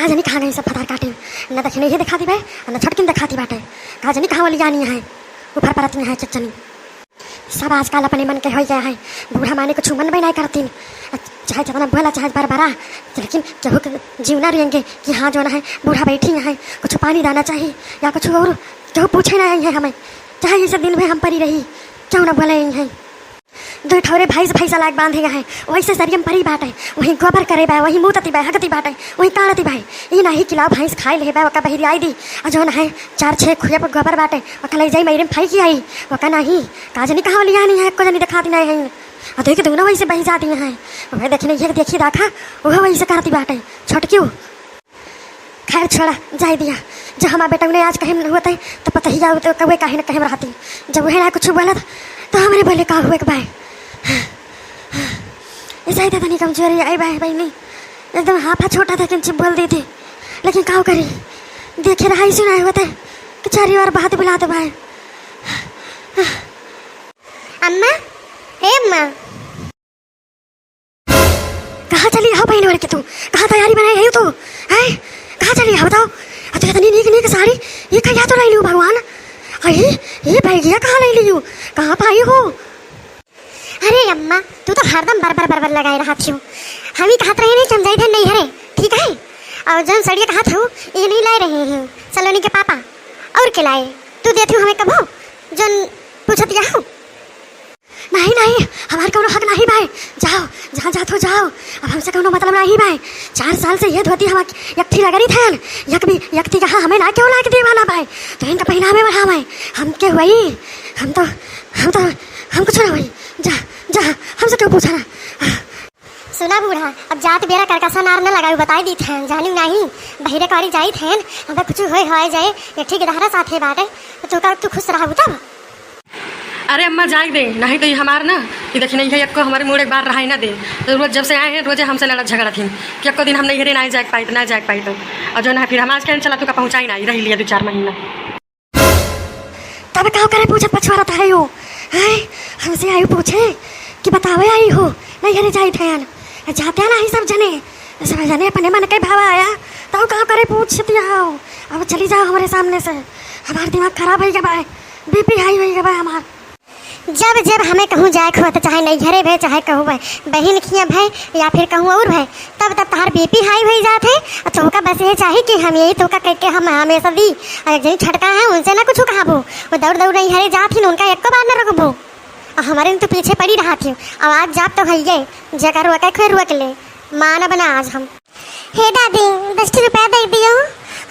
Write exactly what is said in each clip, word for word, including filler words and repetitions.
जनी कहाँ गई सब भतार काटे, न दखिनही देखाती बाय, न छोटकिन देखाती बाटे। का जनी कहाँ वाली जानी है, उफर परती है चचनी। सब आजकल अपने मन के होइ गया है। बूढ़ा माने कुछ मन भी नहीं करतीन, चाहे जितना बोला चाहे बरबरा, लेकिन केहू के जीव ना रेंगे कि हाँ जौन है बूढ़ा बैठी है, कुछ पानी दाना चाही या कुछ और, केहू पूछे ना आई है हमें, चाहे इसे दिन भर हम परी रही, केहू ना बोले आई है। दुइ ठौरे भैंस भैंसा लायक बांधे हैं, वैसे सरियम परी बाटे, वहीं गोबर करे बा, वहीं मूतती बा, हगती बाटे, वहीं काढ़ती बा। ई नाही कि लाओ भैंस खाए ले बा, ओका बहिरी आई दी, आ जौन है चार छः खुए पर गोबर बाटे, ओका ले जाई मइरे में फेंकी आई, ओका नाही, का जनी कहाँ लियानी है, एको जनी देखाती नहीं है। आ देखी दोनों वैसे बही जाती हैं, वह देखी नहीं, ये देखी दाखा, वह वैसे करती बाटे, छोटकी। खैर छोड़ा, जाए दिया। जब हमार बेटौने आज कहीं न हुआ तई, तो पतहिया तो कौवे काहे न कहीं रहती। जब वह ना कुछ बोलत, तो हमरे बोले का हुए के बाय। ऐसा ही तो तनी कमजोरी आई बाय बहिनी। एकदम हाफा छोटा था, किंचित बोल दी थी। लेकिन का करी, देखे रहा ही सुनाए हुआ तई कि चारी ओर बात बुलात बाय। अम्मा, ए अम्मा। कहाँ चली हो बहिन के तू? कहाँ तैयारी बनाए है तू? हैं? कहाँ चली हो बताओ? आ तू इतनी नीक नीक साड़ी, ये कहिया तो लाई लियो भगवान? अरे, ये बैगिया कहाँ लाई लियो? कहाँ पाई हो? अरे अम्मा, तू तो हरदम बरबर बरबर लगाए रहत हो। हम ही कहत रहे नहीं कि हम जाइत है नैहरे, ठीक है? और जौन सड़िया कहत हो, ये नहीं लाए रहे हैं सलोनी के पापा। और के लाए? तू देत हो हमें कबो, जौन पूछत या हो? नहीं, नहीं, हमार कौनो हक नहीं बाय। जाओ, जहाँ जात हो जाओ, अब हमसे कौनो मतलब नहीं बाय। चार साल से ये धोती हम यकथी रगड़ी थन, यक भी, यकथी कहाँ हमें ना क्यों लाके दे वाला बाय। तो इनका पहनावे बढ़ावे, हम के हुई, हम तो, हम तो, हम कुछ ना हुई। जा, जा, हमसे क्यों पूछा ना। सुना बूढ़ा, अब जात बेरा करकसा नार न लगाऊ, बताई दी थन, जानिउ नहीं, बहिरे कौड़ी जाई थन, हमें कुछ होए होए जाए, ये ठीक दहरा साथे बाटे, तो तू का, तू खुश रहबू तब। अरे अम्मा, जाए दे, नहीं तो ये हमार ना, ये देखी नहीं है, यक्को हमारे मूड़ एक बार रहाई ना दे। तो रोज जब से आए हैं, रोजे हमसे लड़त झगड़त ही कि यक्को दिन हम नैहरे ना जाए पाइत, ना जाए पाइत। और जौन है, फिर हम आज कहेन चला, तू का पहुँचाई ना, रही लिया दो चार महीना। तब का करे पूछत पछवारत है यो, हैं? हमसे आयु पूछे कि बतावे आई हो, नैहरे जाइत है, जाते ना ही सब जने। सब जने अपने मन के भावा आया, तउ का करे पूछती हो? अब चली जाओ हमरे सामने से, हमार दिमाग खराब होइ गवा है, BP high होइ गवा है हमार। जब जब हमें कहूँ जाए के होत, चाहे नैहरे भे, चाहे कहूँ भे, बहिन खिया भे, या फिर कहूँ और भे, तब तब तहार BP high होइ जात है। और तोहका बस ये चाही कि हम यही तोहका कह के हम हमेशा दी। और एक जनी छटका है, उनसे ना कुछ कहाबो, वो दौड़ दौड़ नैहरे जात ही, उनका एको बार न रोकबो। और हमारे तू पीछे पड़ी रहत ही, अब आज जात तो है ये, जेकर रोके खोए रोक ले, मानब ना आज हम। हे दादी, दस ठे रुपया दे दियो,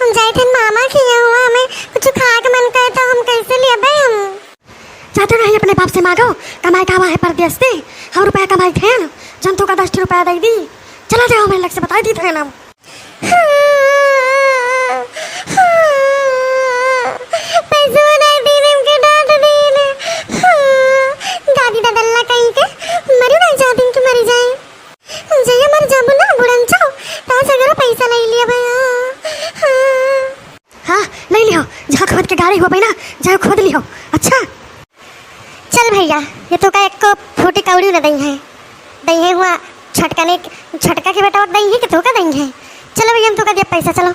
हम जाइत हन मामा खिया हुआ, हमें कुछ खाए के मन करे तो हम कैसे लेबे हम? जाते नहीं अपने बाप से मांगो, कमाई का है परदेस से, हम रुपया कमाई थे ना, जन तोका दस ठे रुपया दे दी, चला जाओ, हमारे लग से बताई दी थे ना। पैसवा नहीं दीन, हमके डांट दीन। दादी ददल्ला कहीं के, मरी नहीं जाती कि मरी जाए। जइया मर जाबू ना बुढ़न छो, तो सगरो पैसा ले लिया भैया। हाँ। हाँ, ले लियो, जहाँ खोद के गाड़ी हुआ ना, जाओ खोद लियो। अच्छा। चल भैया, ये तोका एको फूटी कौड़ी न दई है, दई है हुआ छटकने, छटका के बेटा दई है कि तोका दई है। चलो भैया, हम तोका दिया पैसा, चलो।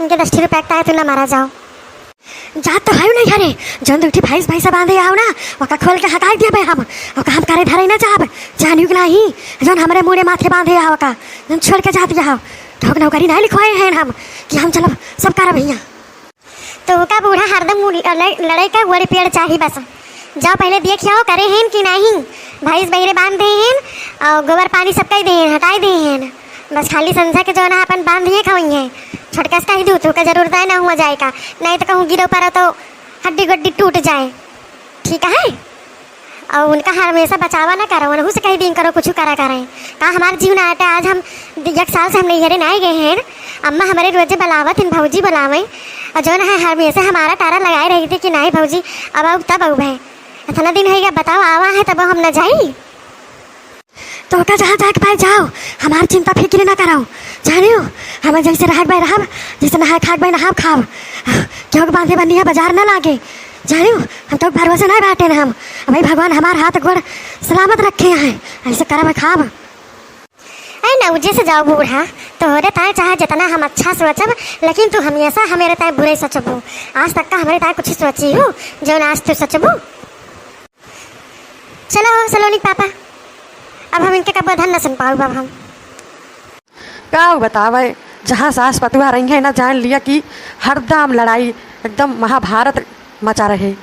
इनके दस ठे रुपया का है, तू ना मारा जाओ। जात तो है नहीं घरे, जौन दुठी भैंस भैंसा बांधे आओ ना, ओका खोल के हटाई दिया बे हम, ओका हम करे धरे ना जाब, जानियो कि नहीं, जौन हमरे मुड़े माथे बांधे आओ का, जौन छोड़ के जात आओ, तो नौकरी नहीं लिखवाए हैं हम कि हम चलब सब करब हियाँ। तो ओका बूढ़ा हरदम मुड़-, लड़-, लड़ाई का वड़ पेड़ चाही बस। जाओ पहले देख आओ, करे हैं कि नहीं, भैंस बहिरे बांध दे हैं और गोबर पानी सब कई दे हैं, हटाई दे हैं। बस खाली संझा के जौन है अपन बांध दिए खावई है। छोटकस कही दू, तोका जरूरत है ना हुआ जाए का, नहीं तो कहूँ गिरो पड़ो तो हड्डी गुड्डी टूट जाए, ठीक है? और उनका हमेशा बचावा ना करो, उनहू से कही दिन करो, कुछ करा करें। का हमार जीव ना आटे, आज हम एक साल से हम नैहरे ना गए हैं, अम्मा हमारे रोजे बुलावत हैं, भौजी बुलावे, और जौन है हमेशा हमारा तारा लगाए रही थी कि नहीं भौजी, अब आऊ तब आऊ है, इतना दिन है, बताओ आवा है तब हम न जाई। तोका जहाँ जाए के पाए जाओ, हमार चिंता फिक्र ना कराओ। जानियो, हमें जैसे रहक बाय रहब, जैसे नहाए खाक बाय नहाब खाब। केहू के बांधे बंदिया बाजार ना लागे। जानियो, हम तो भरोसे ना बाटे ना हम। अबे भगवान हमार हाथ गोड़ सलामत रखे हैं, ऐसे करब खाब। अरे ना, उजे से जाओ बूढ़ा, तोहरे ताईं चाहे जितना हम अच्छा सोचब, लेकिन तू हमेशा हमरे ताईं बुरे सोचबू। आज तक का हमरे ताईं कुछ सोची हू, जौन आज तू सोचबू? चलो हो सलोनी के पापा, अब हम इनके कब्बो धन न सुन पाउब अब हम। का बतावे, जहाँ सास पतुआ रही है ना, जान लिया कि हरदम लड़ाई, एकदम महाभारत मचा रहे।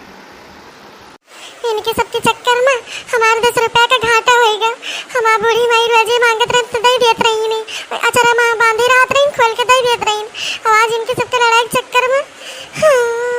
इनके सबके चक्कर में हमार दस रुपया का घाटा होइगा। हमार बूढ़ी माई रोजे मांगत रही तो दे देत रही ने, अचरा में बांधे रहत रही, खोल के दे देत रही। अब आज इनके सबके लड़ाई के चक्कर में, हाँ।